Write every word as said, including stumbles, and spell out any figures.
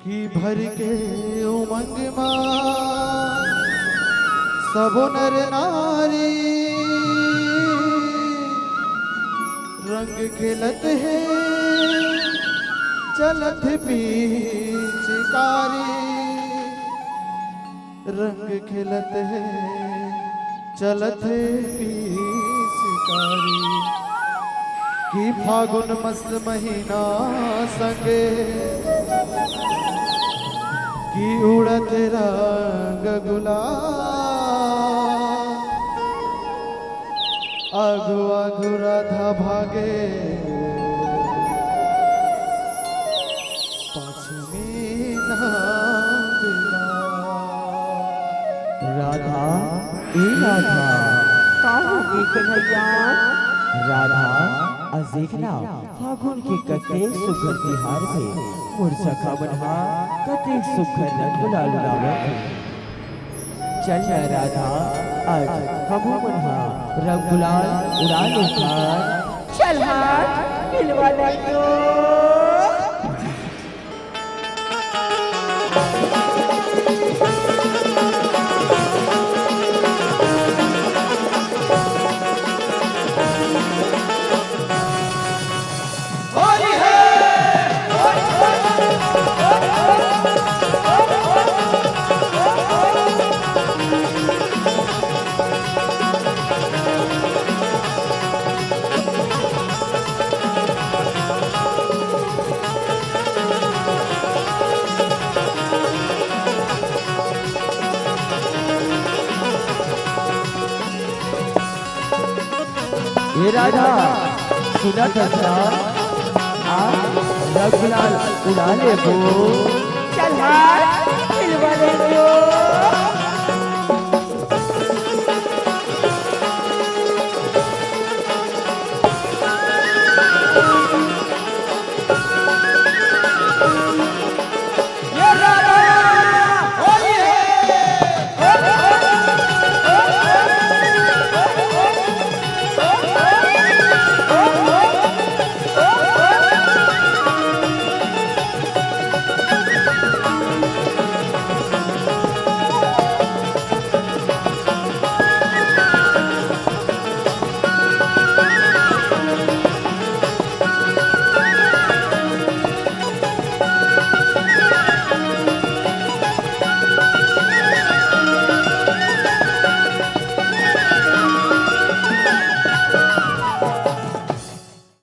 कि भर के उमंग मा सबो नर नारी रंग खेलत हे, चलत हे पिचकारी, रंग खेलत हे, चलत हे पिचकारी। कि फागुन मस्त महीना संगे कि उड़त रंग गुलाल। आगू आगू राधा भागे, पाछू में नंदलाल। राधा, ए राधा। का हो गे कन्हैया? राधा, अ देख ना, फागुन के कतेक सुघर तिहार हे। मोर सखा मन हा कतेक सुघर रंग गुलाल उड़ावत हे। चल ना राधा, आज हमू मन हा रंग गुलाल उड़ा लेथन। चल हट, मिलवा नहीं तो। ए राधा, सुनत हस ना? आ, रंग गुलाल उड़ा लेबो। चल हट, मिलवा नहीं तो।